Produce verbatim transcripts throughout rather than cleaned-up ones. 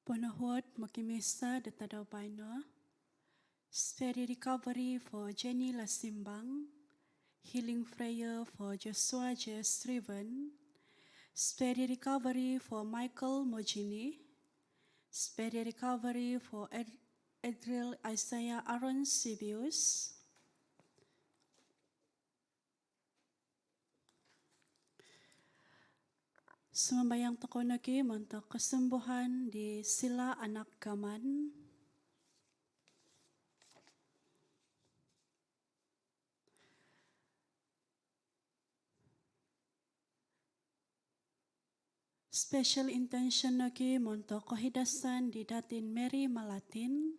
Ponohuod mokimisa do tadau baino. Speedy recovery for Jenny Lasimbang. Healing prayer for Joshua J Striven. Speedy recovery for Michael Mojini. Speedy recovery for Ed- Adriel Isaiah Aaron Sibius. Sumambayang tokou nogi montok kesembuhan di Sila anak Gaman. Special intention nogi montok kohidasan di Datin Mary Malatin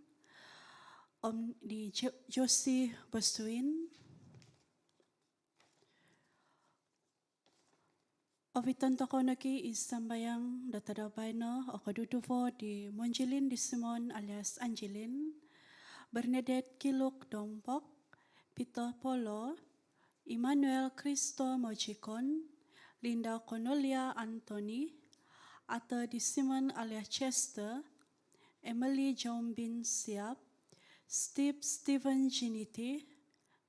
om di Jo- Josie Bosuin. Oviton tokou nogi i sambayang do tadau baino o koduduvo di Monjilin di Simon alias Angelin, Bernadette Kiluk Dompok, Peter Polo, Emmanuel Christo Mojikon, Linda Cornelia Anthony, Arthur di Simon alias Chester, Emily Jombin Siap, Steve Stephen Giniti,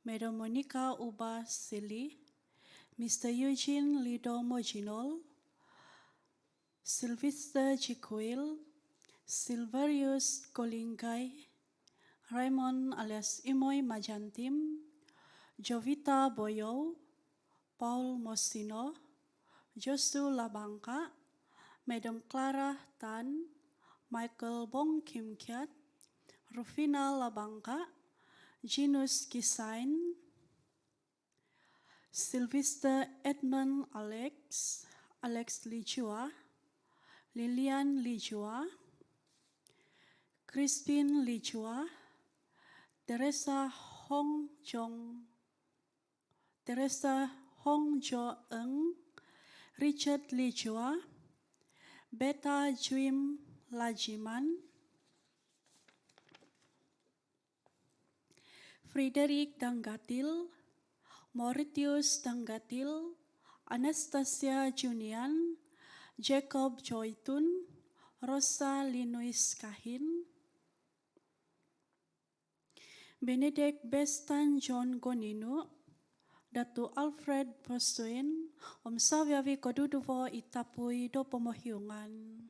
Madam Monica Uba Sili, Mister Eugene Lido Mojinol, Sylvester Jikuil, Silverius Kolinggai, Raymond alias Imoy Majantim, Jovita Boyou, Paul Mosino, Josu Labangka, Madam Clara Tan, Michael Bong Kim Kiat, Rufina Labangka, Jinus Kisain, Sylvester Edmund Alex, Alex Lijua, Lilian Lijua, Crispin Lijua, Teresa Hong Jong, Teresa Hong Jo Eng, Richard Lijua, Beta Juim Lajiman, Frederick Danggatil, Mauritius Danggatil, Anastasia Junian, Jacob Joitun, Rosa Linuis Kahin, Benedict Bestan John Goninu, Datu Alfred Bosuin, om saviavi koduduvo i tapui do pomohiungan.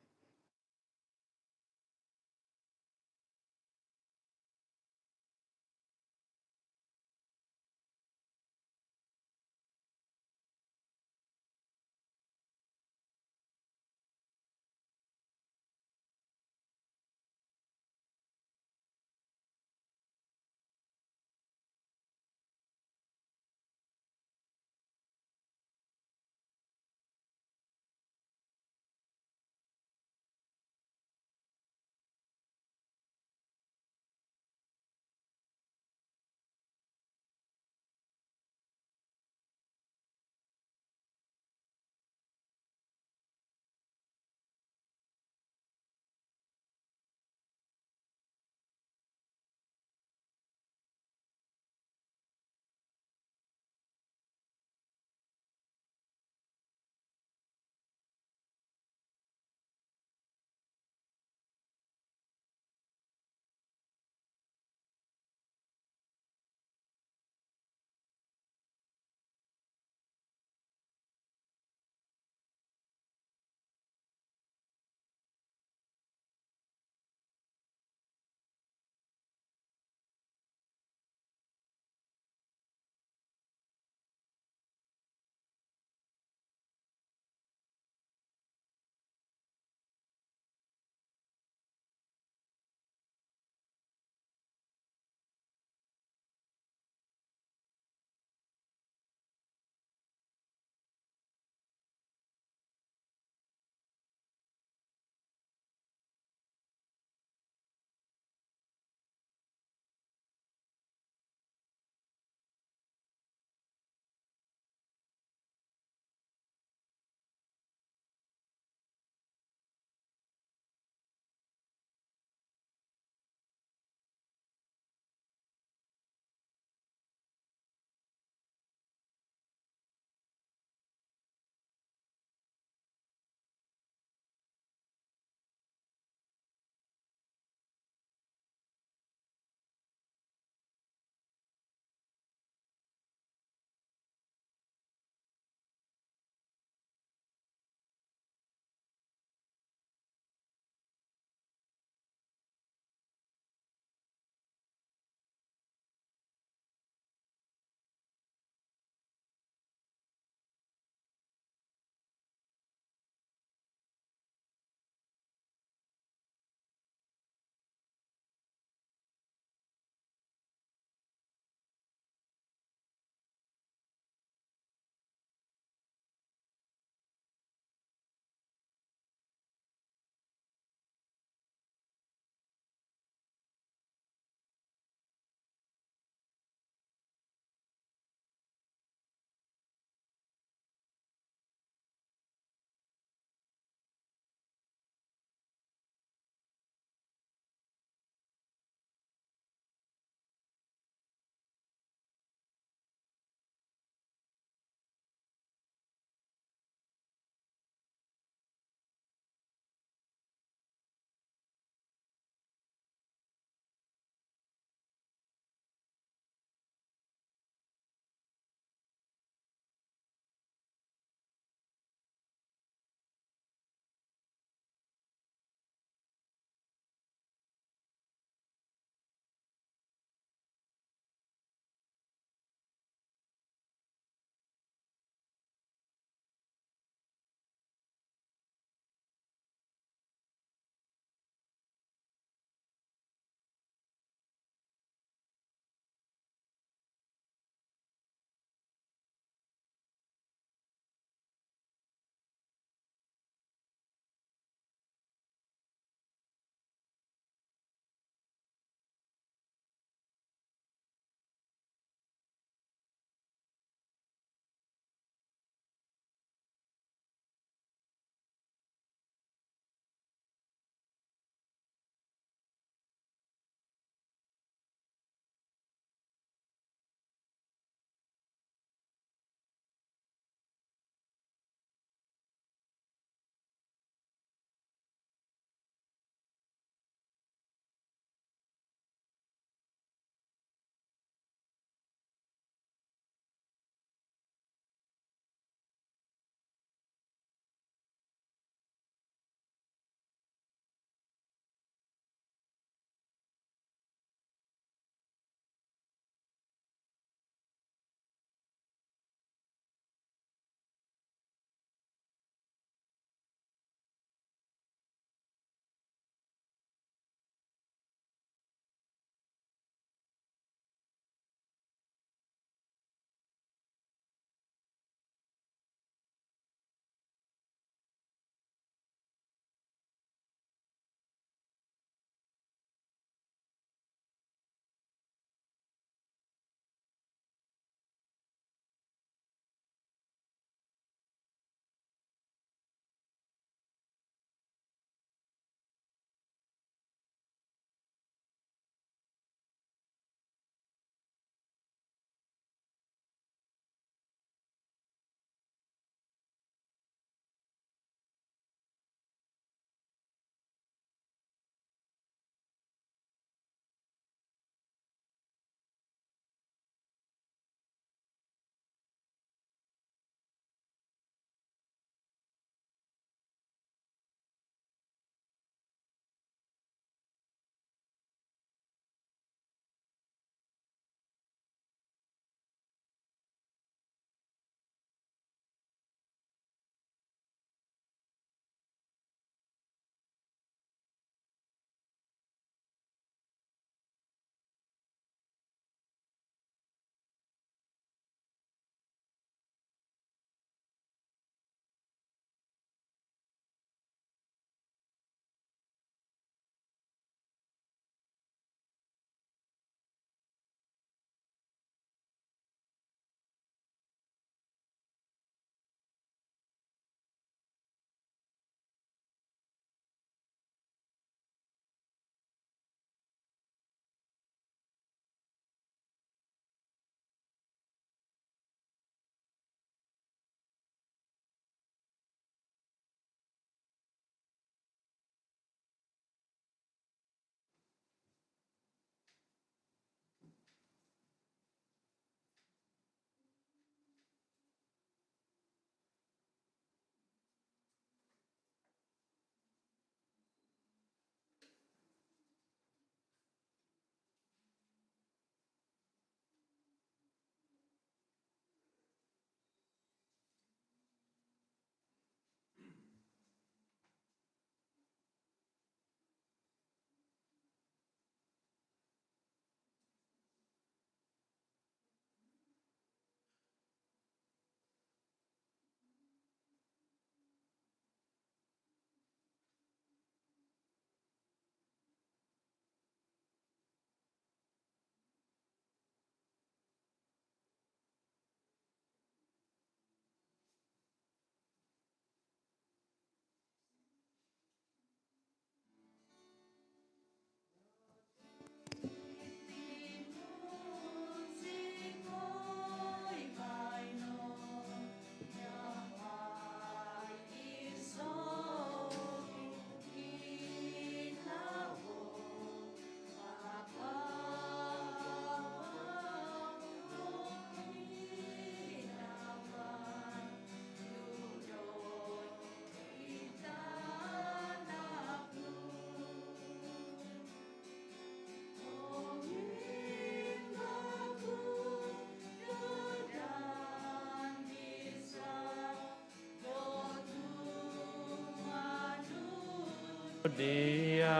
diau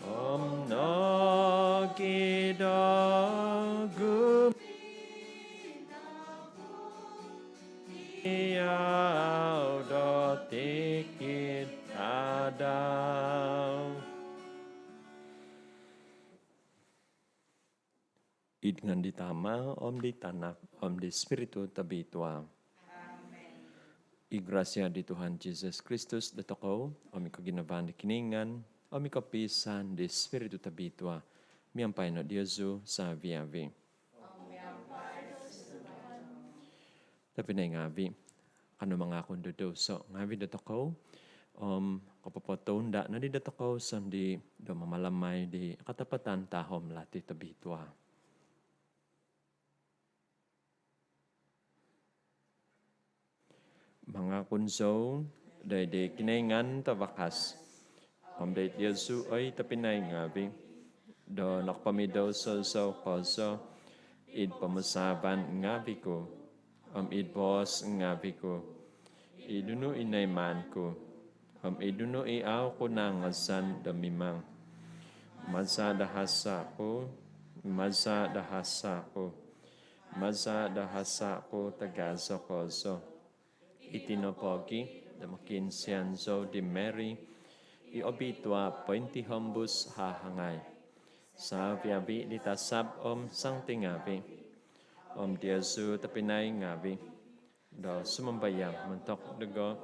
om nogi do guminavo diau do tikid tadau. Id ngaan di Tama, om di Tanak, om di Spiritu Tobitua. Amen. I grasia di Tuhan Jesus Kristus dotokou, om i koginavaan di Kinoingan, om i kopiisaan di Spiritu Tobitua, miampai no diozu savi-avi. Tobpinai ngaavi, kanou mangakun do douso ngaavi dotokou, om kopopotounda nodi dotokou sondii do mamalamai di katapatan tahom lati tobitua. Mangakun zou doid di Kinoingan Tavakas, om doid diozu oi tobpinai ngaavi, do nokopomidouso zou kozo id pomusaavan ngaavi ku, om id boos ngaavi ku, id nunu i noimaan ku, om id nunu i au ku naangazan do mimang. Maza do hasa ku, maza do hasa ku, maza do hasa ku tagazo kozo. Iti no pogi do mokiinsian zou di Mary i obitua pointihombus hahangai, savi-avi di tasab om santi ngaavi, om diozu tobpinai ngaavi, do sumambayang montok dogo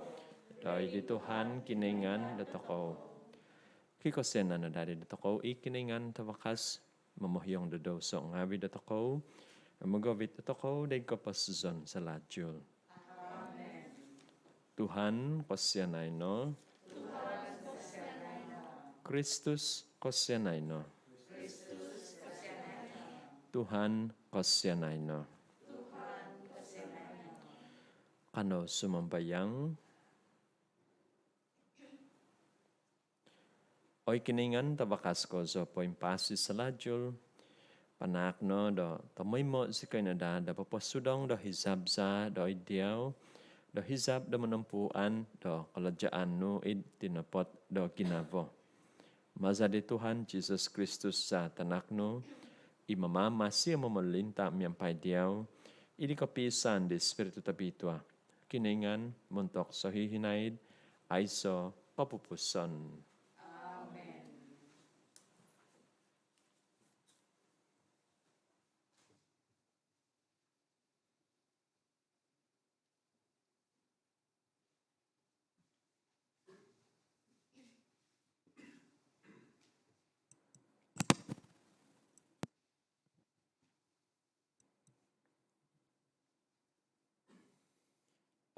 doid di Tuhan Kinoingan dotokou. Kikosianan no daa dotokou i Kinoingan Tavakas, momohiong do douso ngaavi dotokou, om mogovit dotokou doid koposizon salajul. Amen. Tuhan, kosianai no. Kristus, kosianai no. Tuhan, kosianai no. Kanou sumambayang. Oi Kinoingan Tavakas kozo poimpasi salajul, panaak no do tomoimo zikoi no daa do poposudong do hizab za doid diau, do hizab do monompuan do kalajaan nu id tinopot do ginavo. Maza di Tuhan Jesus Kristus za Tanak nu, i mamamasi om momolinta miampai diau, id di kopiisaan di Spiritu Tobitua, Kinoingan montok sohihinaid aiso popupuson. Amen.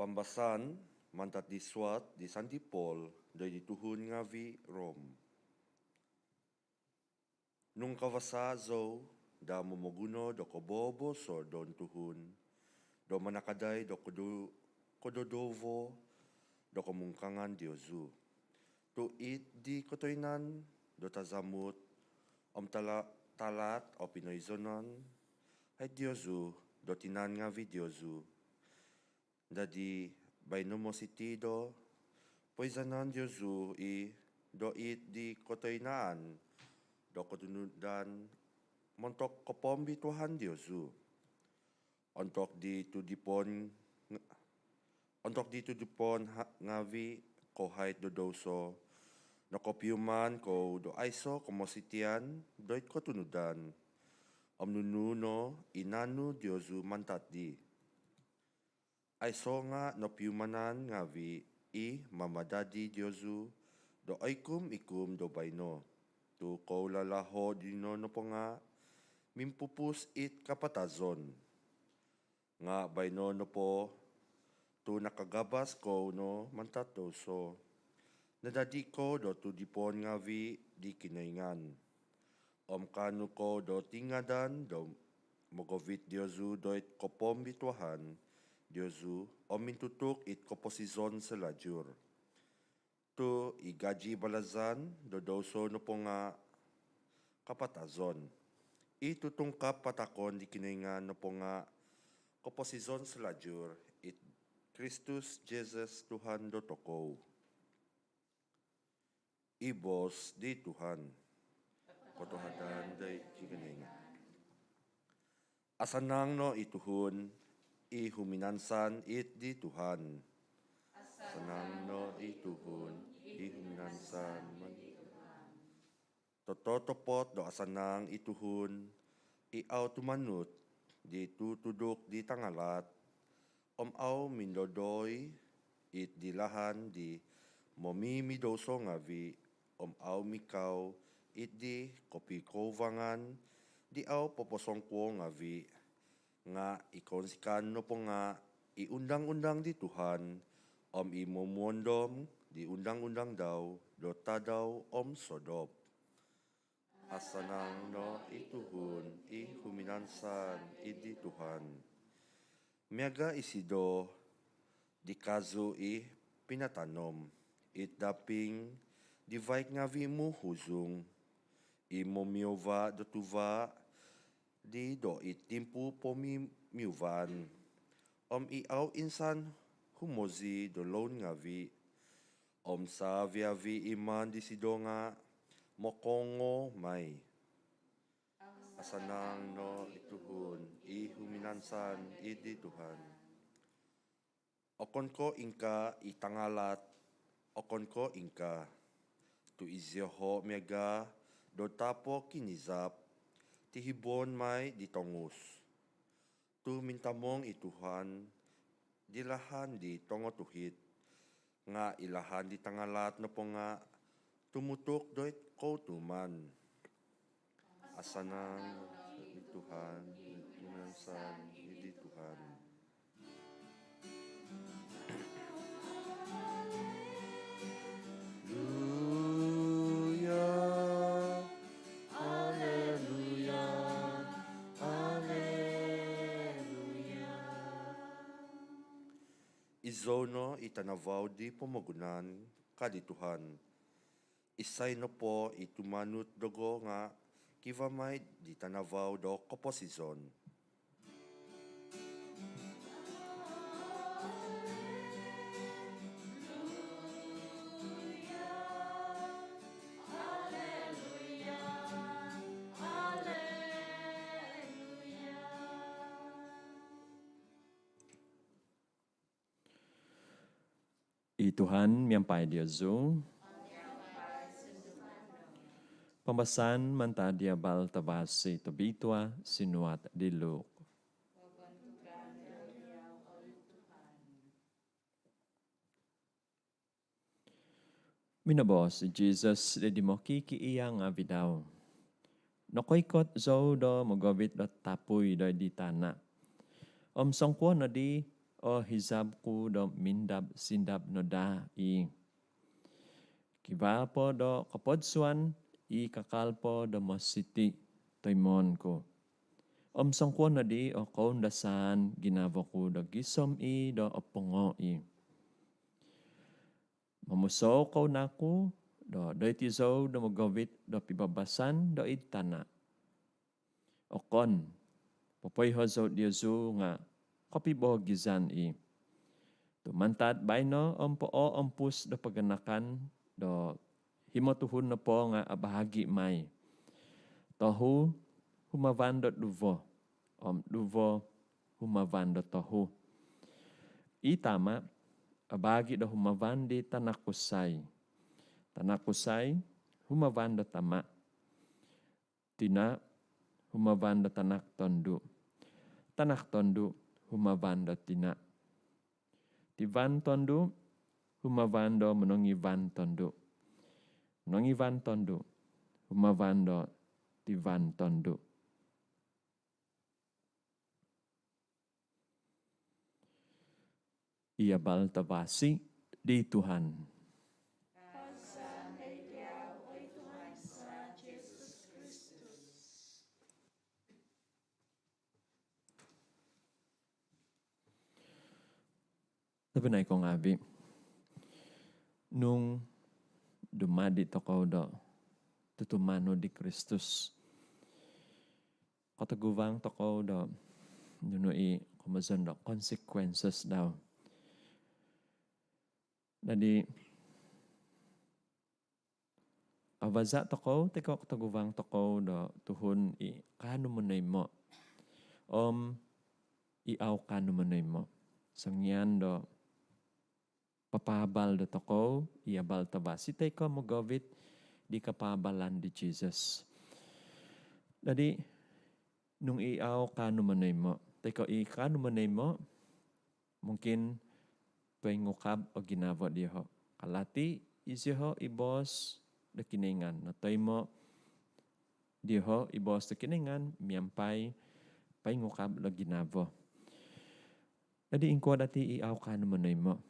Pambasaan mantad di suat di Santi Paul doid di tuhun ngaavi Rom. Nung kavasa zou do momoguno do koboboso don tuhun, do manakadai do kodo-, kododovo do komungkangan diozu. Tu id di kotoinan do tazamut om tala-, talaat o pinoizonon, hai diozu do tinan ngaavi diozu. Dadi baino mositi do poizanan diozu i doid di kotoinaan do kotunudan montok kopombituahan diozu. Ontok di tudipon ng-, ontok di tudipon ha-, ngaavi kou haid do douso, nokopiuman kou do aiso komositian doid kotunudan. Om nunu no i naanu diozu mantad dii. Aiso nga nopiumanan ngaavi i mamadadi diozu do oikum-ikum do baino. Tu kou lalaho dino nopo nga mimpupus id kapatazon. Nga baino nopo, tu nakagabas kou no mantad douso, nadadi kou do tudipon ngaavi di Kinoingan. Om kaanu kou do tingadan do mogovit diozu doid kopombituahan diozu om mintutuk id koposizon salajur. Tu i gaji balazan do douso nopo nga kapatazon. I tutungkap patakon di Kinoingan nopo nga koposizon salajur id Kristus Jesus Tuhan dotokou. I boos di Tuhan. Kotohuadan doid Kinoingan. Asanang no i tuhun i huminansan id di Tuhan. Asanang no i tuhun i huminansan id di Tuhan. Tototopot do asanang i tuhun i au tumanut di tutuduk di tangalat, om au mindodoi id di lahan di momimidouso ngavi, om au mikau id di kopikouvangan di au poposongkuo ngavi, nga i kounsikaan nopo nga i undang-undang di Tuhan, om i momuondom di undang-undang dau do tadau om sodop. Asanang no i tuhun i huminansan id di Tuhan. Miaga isido di kazu i pinatanom id daping di vaig ngavi muhuzung, i momiuva do tuva di doid timpu pomi-, miuvaan, om i au insan humozi do loun ngavi, om savi-avi i maan disido nga mokoongou mai. Asanang no i tuhun i huminansan id di Tuhan. Okon ko ingkaa i tangalat, okon ko ingkaa. Tu izioho miaga do tapo kinizap, tihibon mai di tongus. Tu mintamong i Tuhan di lahan di tongotuhid, nga i lahan di tangalat nopo nga tumutuk doid koutuman. Asanang i Tuhan, huminansan id di Tuhan. Aleluya, aleluya, aleluya. Izou no i tanavau di pomogunan, ka di Tuhan. Isai nopo i tumanut dogo nga kivaa mai di tanavau do koposizon. I Tuhan miampai diozu. Pambasaan mantad di Abal Tavasi Tobitua sinuat di Luke. Minoboos i Jesus doid di mokikiia ngavi dau, nokoikot zou do mogovit do tapui doid di tana. Om songkuo nodi o hizab ku do mindab-sindab no daa i. Kivaa po do kopodsuan i kakal po do mositi toimoon ku. Om songkuo nodi o koundasaan ginavo ku do gisom i do opongo i. Momusou kou naku do doiti zou do mogovit do pibabasan doid tana. Okon, popoiho zou diozu nga kopiboogizan i. Tu mantad baino om pooompus do paganakan do himo tuhun nopo nga abahagi mai. Tohu humavan do duvo, om duvo humavan do tohu. I tama abahagi do humavan di tanak kusai. Tanak kusai humavan do tama. Tina humavan do tanak tondu. Tanak tondu humavan do tina. Tivan tondu humavan do monongivan tondu. Monongivan tondu humavan do tivan tondu. I Abal Tavasi di Tuhan. Tobpinai ko ngavi, nung dumadi tokou do tutumanud di Kristus, kotoguvang tokou do nunu i komozon do consequences dau. Dadi, kavaza' tokou toi ko' kotoguvang tokou do tuhun i kaanu monoimo' om i au kaanu monoimo'. Songian do papaabal dotokou i abal tavasi toi ko' mogovit di kapaabalan di Jesus. Dadi' nung i au kaanu monoimo' toi ko' i kaanu monoimo', mungkin poingukab o ginavo dioho'. Kalati isioho' i boos do Kinoingan, notoimo' dioho' i boos do Kinoingan miampai poingukab do ginavo. Dadi' ingkuo dati' i au kaanu monoimo'?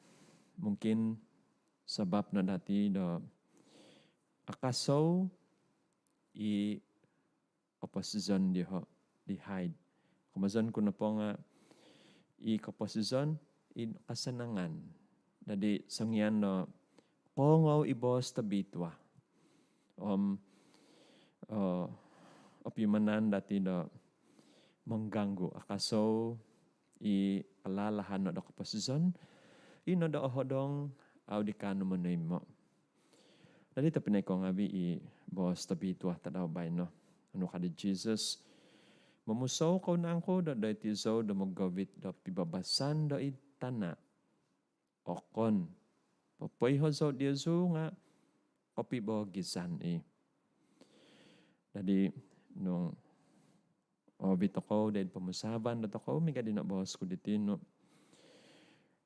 Mungkin sabap no dati' do akasou i koposizon dioho' di haid. Komozon ku nopo nga' i koposizon id kasanangan. Dadi' songian no koongou i boos tobitua om, eh, opiumanan dati' do mongganggu, akasou i kalalahan no do koposizon, ino do ohodong au di kaanu monoimo'. Dadi' tobpinai kou ngaavi', i boos tobitua tadau baino, onu ka di Jesus? Momusou kou nangku do doiti zou do mogovit do pibabasan do id tana'? Okon, popoiho zou diozu nga' kopiboogizan i'. Dadi' nung oovit tokou do id pomusaavan dotokou, miaga dino boos ku diti nu,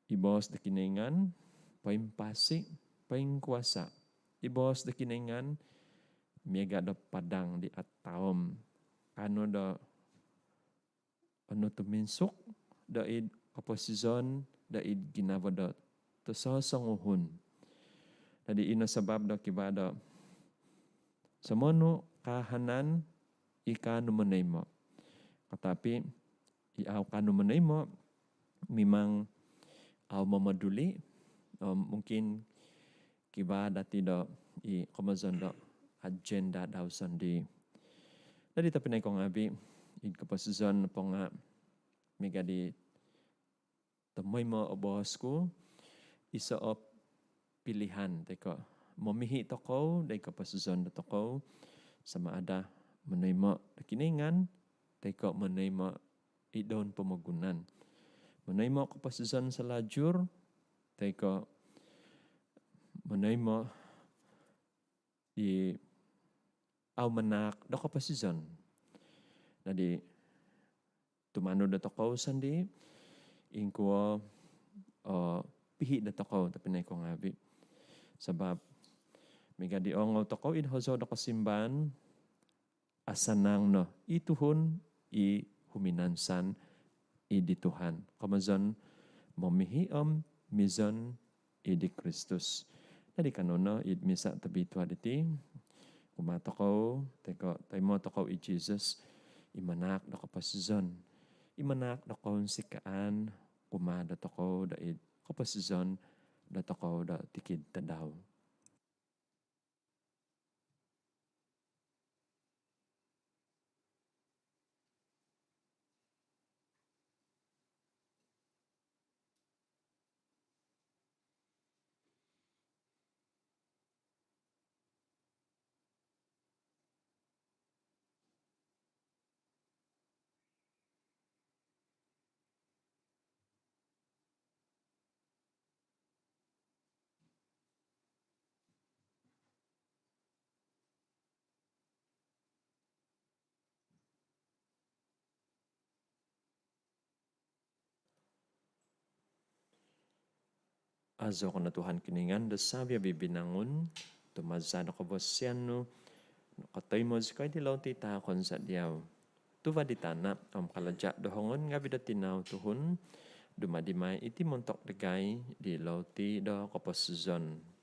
i boos do Kinoingan poimpasi, poingkuasa. I boos do Kinoingan miaga do padang di ataom. Kaanu do onu, tuminsuk do id koposizon, do id ginavo do tososonguhun. Dadi' ino sabap do kivaa do somonu kaahanan i kaanu monoimo'. Katapi i au kaanu monoimo' mimang au momoduli, om mungkin kivaa dati' do i komozon do agenda dau sondii'. Dadi' tobpinai kou ngaavi', id koposizon nopo nga' miaga di tomoimo o boos ku, iso o pilihan toi ko' momihi' tokou do id koposizon dotokou, sama ada monoimo' do Kinoingan toi ko' monoimo' id doun pomogunan. Monoimo' koposizon salajur toi ko' monoimo' di au manaak do koposizon. Dadi' tumanud dotokou sondii' ingkuo o pihi' dotokou, tobpinai kou ngaavi'. Sabap miaga di oongou tokou id hozou do kosimbaan, asanang no i tuhun i huminansan id di Tuhan. Komozon momihi' om mizon id di Kristus. Dadi' kanou no id misa tobitua diti, kumaa tokou toi ko' toimo tokou i Jesus i manaak do koposizon, i manaak do kounsikaan kumaa dotokou do id koposizon dotokou do tikid tadau. Azo ko no Tuhan Kinoingan do savi-avi binangun, tu maza do kavasian nu nokotoimo zikoi di loti taakon za diau. Tuva' di tana' om kalaja' do hongon ngaavi' do tinau tuhun, dumadi mai iti montok dagai di loti do koposizon.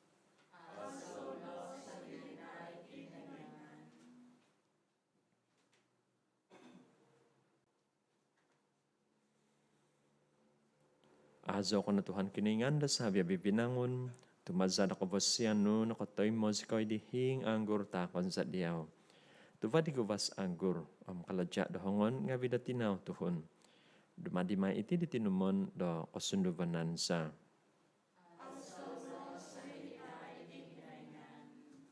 Azo ko no Tuhan Kinoingan do savi-avi binangun, tu maza do kavasian nu nokotoimo zikoi di hiing anggur taakon za diau. Tuva' di guvas anggur om kalaja' do hongon ngaavi' do tinau tuhun, dumadi mai iti di tinumon do kosunduvanan za. Azo no savi-avi binangun.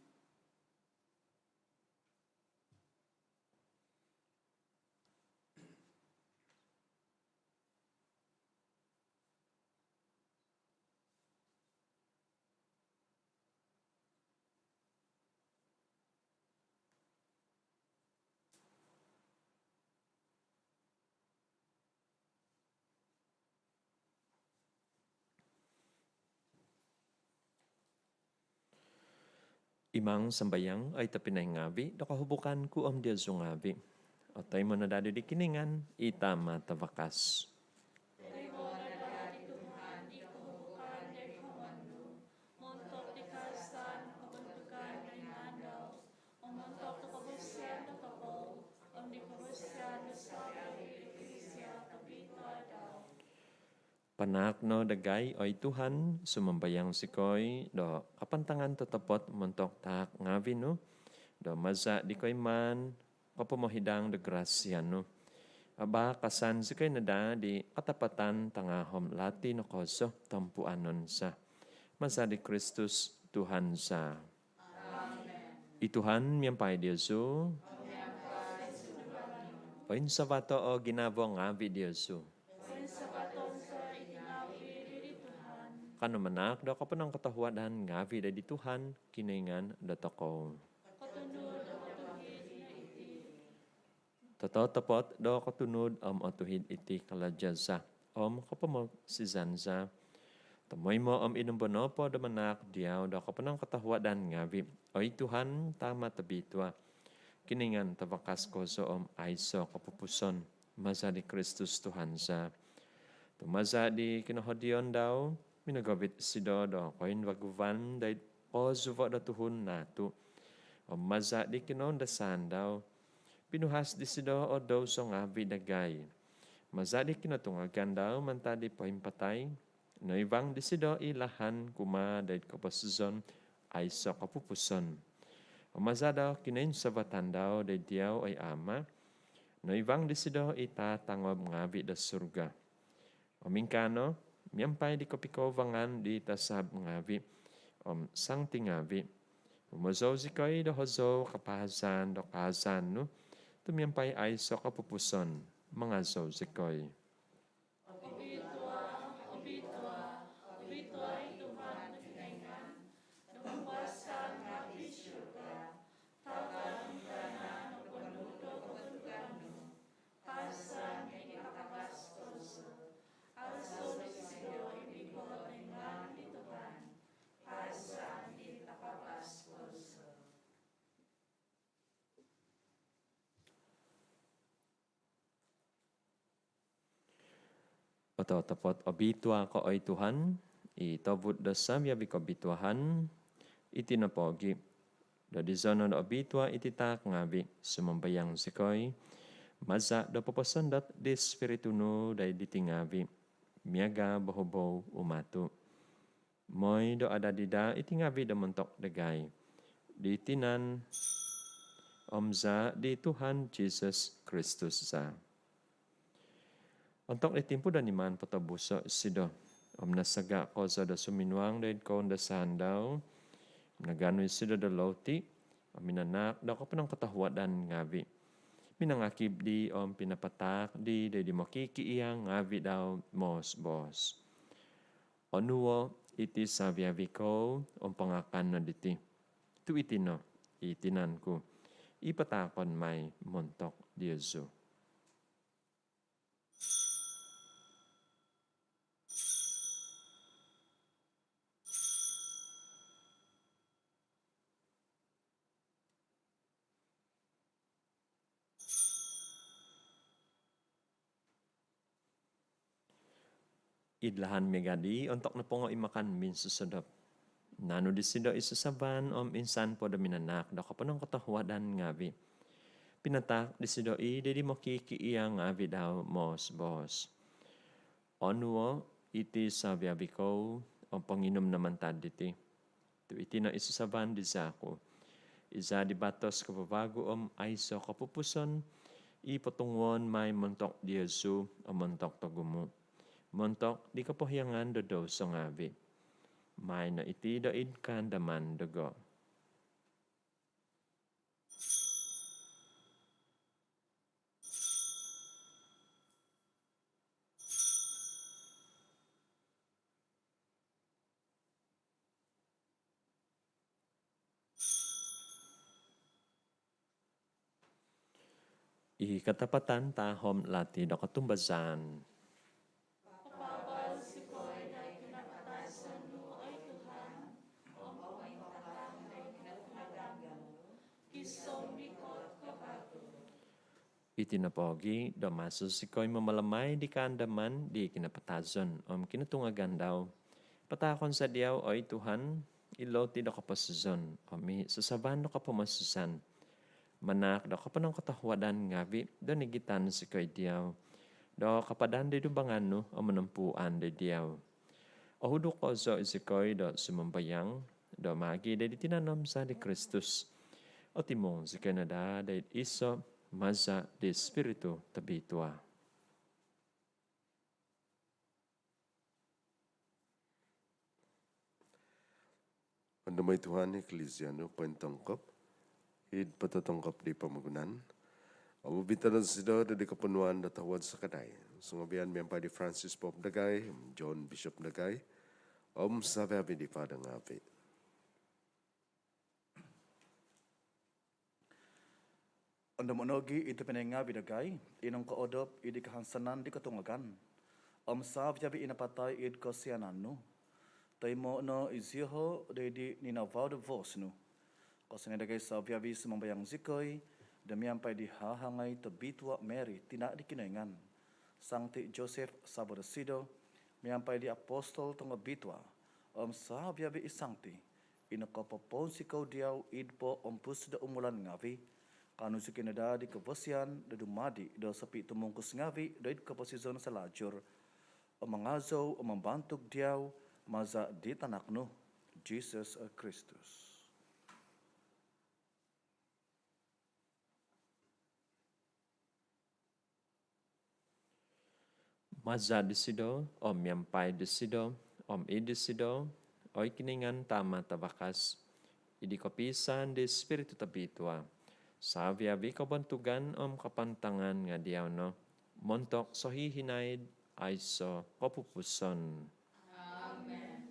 Imang sambayang, oi tobpinai ngaavi', do kohubukan ku om diozu ngaavi' otoimo no daa di Kinoingan i Tama' tavakas. Panaak no dagai, oi Tuhan, sumambayang zikoi, do kapantangan totopot montok taak ngaavi' nu, do maza' di koimaan kopomohidang do grasia nu, abaakasan zikoi no daa di katapatan tangahom lati no kozo tompuanon za. Maza' di Kristus Tuhan za. I Tuhan miampai diozu. Poinsavato' o ginavo ngaavi' diozu. Kanou manaak do koponongkotohuadan ngaavi' doid Tuhan Kinoingan dotokou. Totopot do kotunud om otuhid iti kalaja' za om kopomosizan za, tomoimo om inumbo nopo do manaak diau do koponongkotohuadan ngaavi', oi Tuhan, Tama' tobitua, Kinoingan tavakas kozo om aiso' kopupuson, maza' di Kristus Tuhan za. Tu' maza' di kinohodion dau minogovit isido do koinvaguvan doid koozuvo' do tuhun naatu', om maza' di kinoundasaan dau pinuhas disido o douso ngaavi' dagai. Maza' di kinotungagan dau mantad di poimpatai, noivang disido i lahan kumaa doid koposizon aiso' kopupuson. Om maza' do kinoinsavatan dau doid diau, oi Ama', noivang disido i tatangob ngaavi' do surga. Om ingkaa no, miampai di kopikouvangan di tasab ngaavi' om santi ngaavi', humozou zikoi do hozou kapaazan do kaazan nu, tu' miampai aiso' kopupuson mangazou zikoi. Obitua, obitua, obitua i Tuhan Kinoingan do kuasa ngaavi'. Surga, tana' noponu' do kotukudan nu. Paazan i takavas kozo. Aazou disido i mikot id ngaan di Tuhan. Paazan i takavas kozo. Ototopot obitua ko, oi Tuhan, i tobud do savi-avi kobituaan. Iti nopogi', do dizonon do obitua iti taak ngaavi', sumambayang zikoi, maza' do poposondot di Spiritu nu doid diti ngaavi', miaga' bohobou umatu', moi do adadi daa iti ngaavi' do montok dagai, di tinan om zaa' di Tuhan Jisus Kristus za. Ontok di timpu do niman potobuso' isido om nasaga' kozo do suminuang doid koundasaan dau, minaganu isido do louti om minanaak do koponongkotohuadan ngaavi', minangakib di om pinapataak di doid di mokikiia' ngaavi' dau, moos-boos: Onuo' iti savi-avi kou om pangakan no diti, tu' iti no i tinan ku, i pataakon mai montok diozu. Id lahan miaga' di, ontok nopongo i makan minsosodop, nanu disido i sasaban om insan po do minanaak do koponongkotohuadan ngaavi', pinataak disido i doid di mokikiia' ngaavi' dau, moos-boos: Onuo' iti savi-avi kou om ponginum no mantad diti, tu' iti no i sasaban di zaa' ku, i zaa' di batos kavavagu om aiso' kopupuson, i potunguon mai montok diozu om montok togumu', montok di kopohiangan do douso ngaavi'. Maai no iti doid kaandaman dogo. I katapatan tahom lati do kotumbazaan. Papaabal zikoi doid kinapatazon nu, oi Tuhan, om pointalang doid Iti nopogi' do maso zikoi mamalamai di kaandaman di kinapatazon om kinotungagan dau, pataakon za diau, oi Tuhan, i loti do koposizon om i sasaban do kopomosizan, manaak do koponongkotohuadan ngavi' do nigitan zikoi diau do kapadan di dumbangan nu om monompuan di diau. Ohuduk kozo zikoi do sumambayang do maagi' di tinan om zaa' di Kristus, otimung zikoi no daa do id iso' maza' di Spiritu Tobitua. Ondomo' oi Tuhan i Eklisia nu pointongkop id pototongkop di pomogunan om obito' no disido do id koponuan do tohuod sakadai songovian miampai di Francis Pope dagai om John Bishop dagai om savi-avi' di Father ngavi'. Ondomo' nogi' i tobpinai ngavi' dagai i nongkoodop id kahansanan di kotungagan om savi-avi' i napatai id kosianan nu. Toimo' no i zioho' do id ninavau do vuos nu. Kosianai dagai savi-avi', sumambayang zikoi do miampai di hahangai tobitua Mary, tina' di Kinoingan, Sangti Joseph savo' dosido, miampai di apostol tongobitua om savi-avi' i sangti i nokopopounsikou diau id poompus do umulan ngavi', kaanu zikoi no daa di kobosian do dumadi' do sopitumungkus ngavi' do id koposizon salajur om mangazou om mambantug diau maza' di Tanak nu, Jisus Kristus. Maza' disido, om miampai disido, om id disido, oi Kinoingan Tama' Tavakas, id kopiisaan di Spiritu Tobitua, savi-avi' kobontugan om kapantangan nga' diau no, montok sohihinaid aiso' kopupuson. Amen.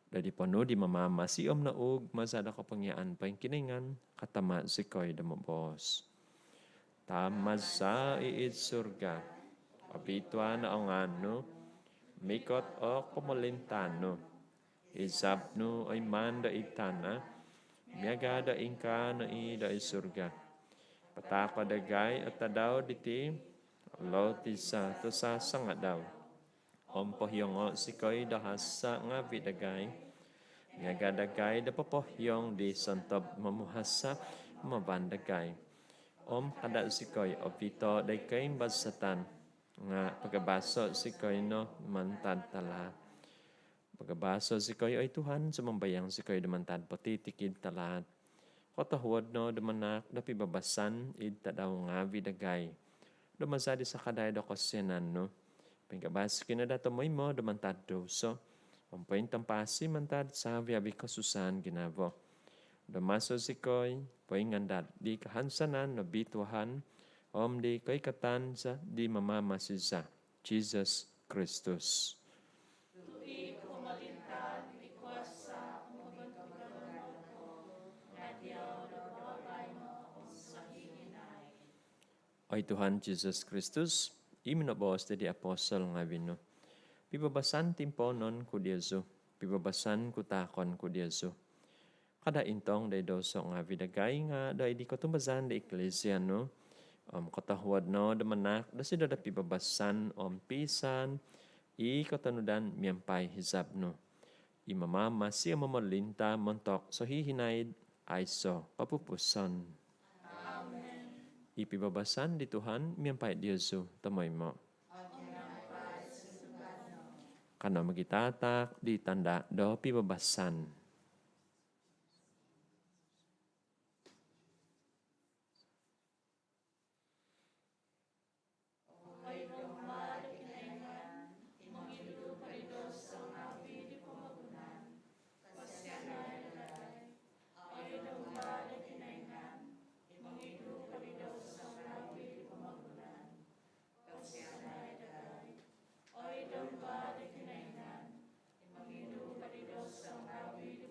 Do id ponuu di Mamamasi om nouug maza' do kopongiaan poingkinoingan, katama' zikoi do moboos: Tama za i id surga, obitua no o ngaan nu, mikot o pomolintaan nu, izab nu oiman do id tana' miaga' do ingkaa no i do id surga. Pataako' dagai o tadau diti o loti za tosasangadau. Om pohiongo' zikoi do hasa' ngavi' dagai, miaga' dagai do popohiong di sontob momuhasa' maban dagai. Om kada' zikoi ovito' doid koimbazatan, nga' pagabaso' zikoi no mantad talaat. Pagabaso' zikoi, oi Tuhan, sumambayang zikoi, do mantad potitikid talaat. Kotohuod no do manaak do pibabasan id tadau ngavi' dagai, do maza' di sakadai do kosianan nu, poingabas zikoi no daa tomoimo do mantad douso om pointampasi mantad savi-avi' kosusaan ginavo, do maso zikoi poingandad di kahansanan nobitua om di koikatan za di Mamamasi za, Jisus Kristus. Tu i pomolintaan, i kuasa om kobontugan nopo nga' diau do baino om sohihinaid. Oi Tuhan Jisus Kristus, i minoboos di apostol ngavi' nu: Pibabasan timpoonon ku diozu, pibabasan ku taakon ku diozu. Kada' intong do id douso ngavi' dagai, nga' do id kotumbazaan di Eklisia nu. Om kotohuod no do manaak dosido do pibabasan om piisaan i kotonudan miampai hizab nu, i mamamasi om momolinta' montok sohihinaid aiso' kopupuson. Amen. I pibabasan di Tuhan miampai diozu tomoimo. Kanou mogitataak di tanda' do pibabasan. Oi Domba do Kinoingan, i mongidu po di douso ngavi' di pomogunan, kosianai dagai. Oi Domba do Kinoingan, i mongidu po di douso ngavi' di pomogunan, kosianai dagai. Oi Domba do Kinoingan, i mongidu po di douso ngavi' di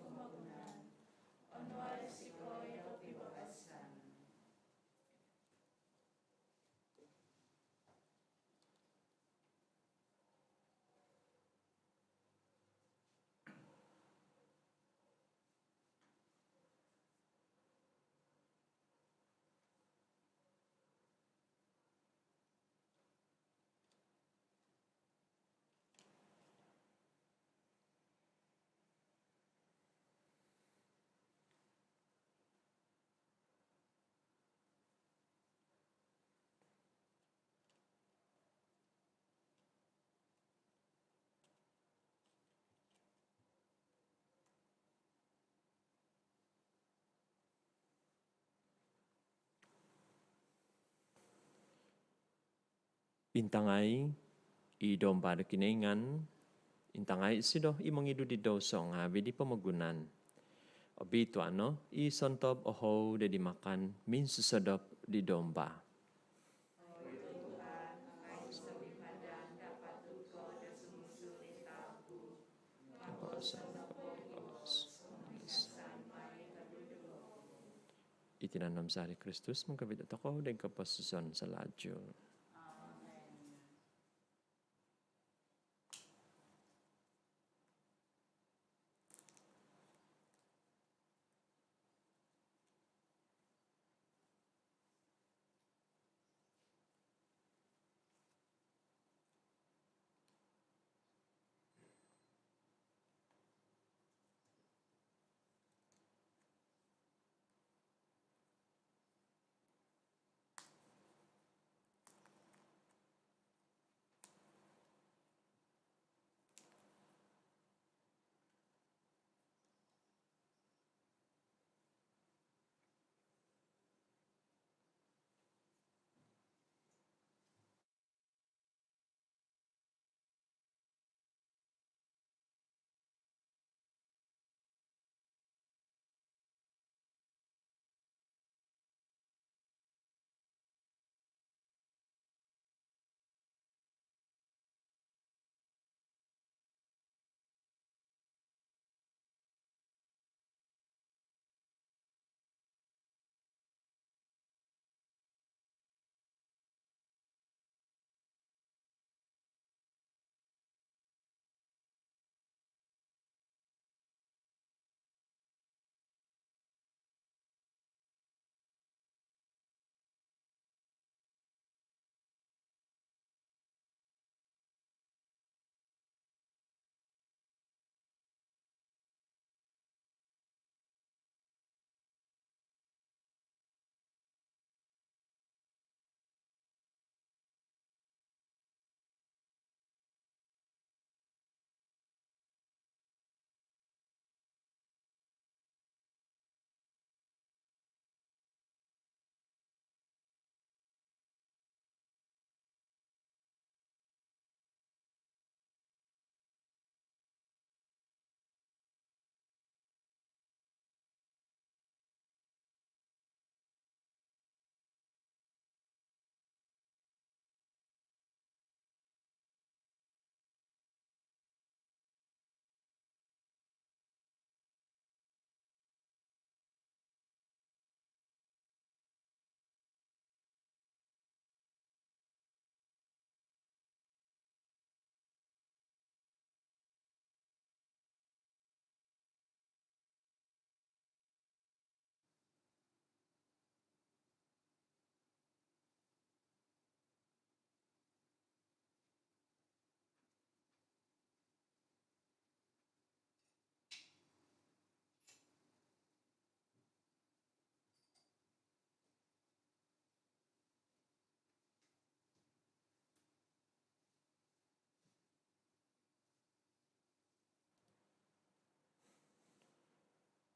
Intangai i Domba do Kinoingan, intangai isido i mongidu di douso ngaavi di pomogunan. Obitua no i sontob ohou do dimakan minsosodop di Domba. I tinan om zaa di Kristus mangkabit tokou doid koposizon salajul.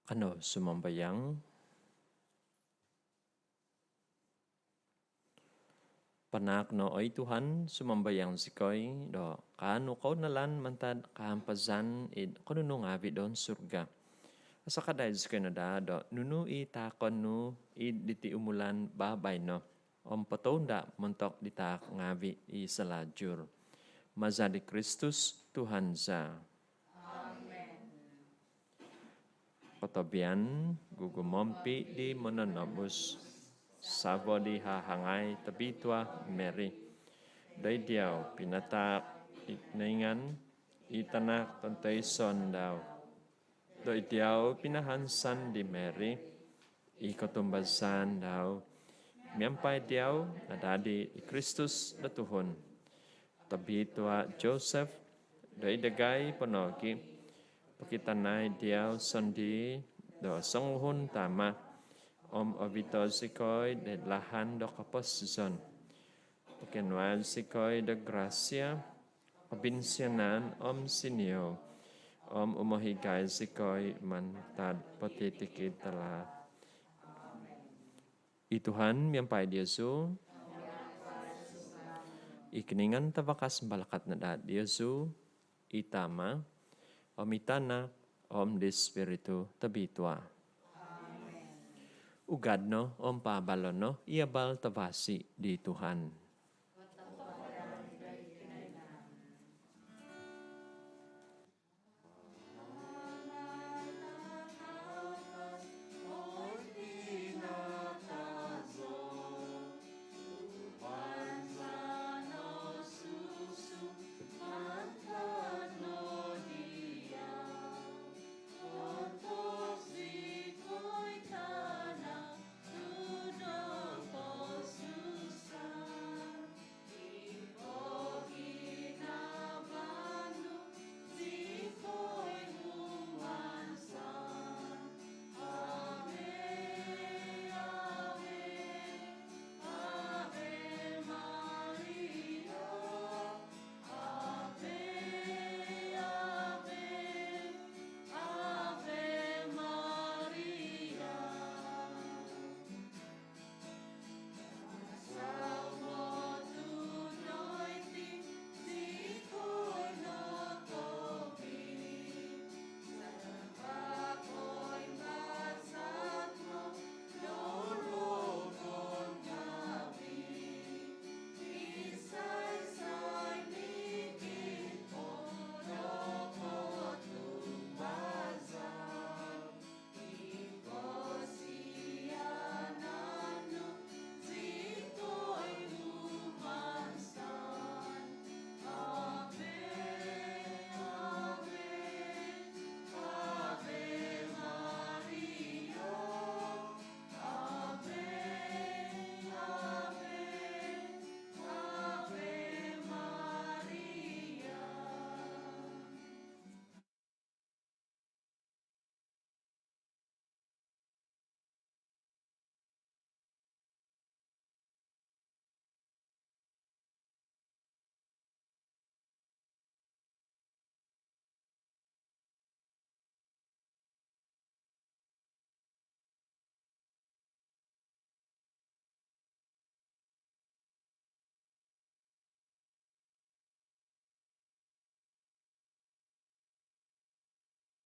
Kanou sumambayang. Panaak no oi Tuhan, sumambayang zikoi, do kaanu kou nalan mantad kahampazan id konunu ngaavi don surga. Asakadai zikoi no daa do nunu i taakon nu id diti umulan babaino om potounda montok di taak ngaavi i salajur. Maza di Kristus Tuhan za. Amen. Kotobian gugumompi di Mononobus, savo di hahangai tobitua Mary. Doid diau pinataak i Kinoingan i Tanak tontoison dau. Doid diau pinahansan di Mary i kotumbazaan dau. Miampai diau nadadi i Kristus do tuhun. Tobitua Joseph, doid dagai po nogi pokitanai diau sondii do songuhun tama om ovito zikoi doid lahan do koposizon. Pokionuai zikoi do grasia, kobinsianan om siniou, om umohigai zikoi mantad potitikid talaat. I Tuhan miampai diozu. I Kinoingan tabakas balakat no daa diozu, i Tama, om i Tanak, om di Spiritu Tobitua. Ugad no om paabalo no i abal tavasi di Tuhan.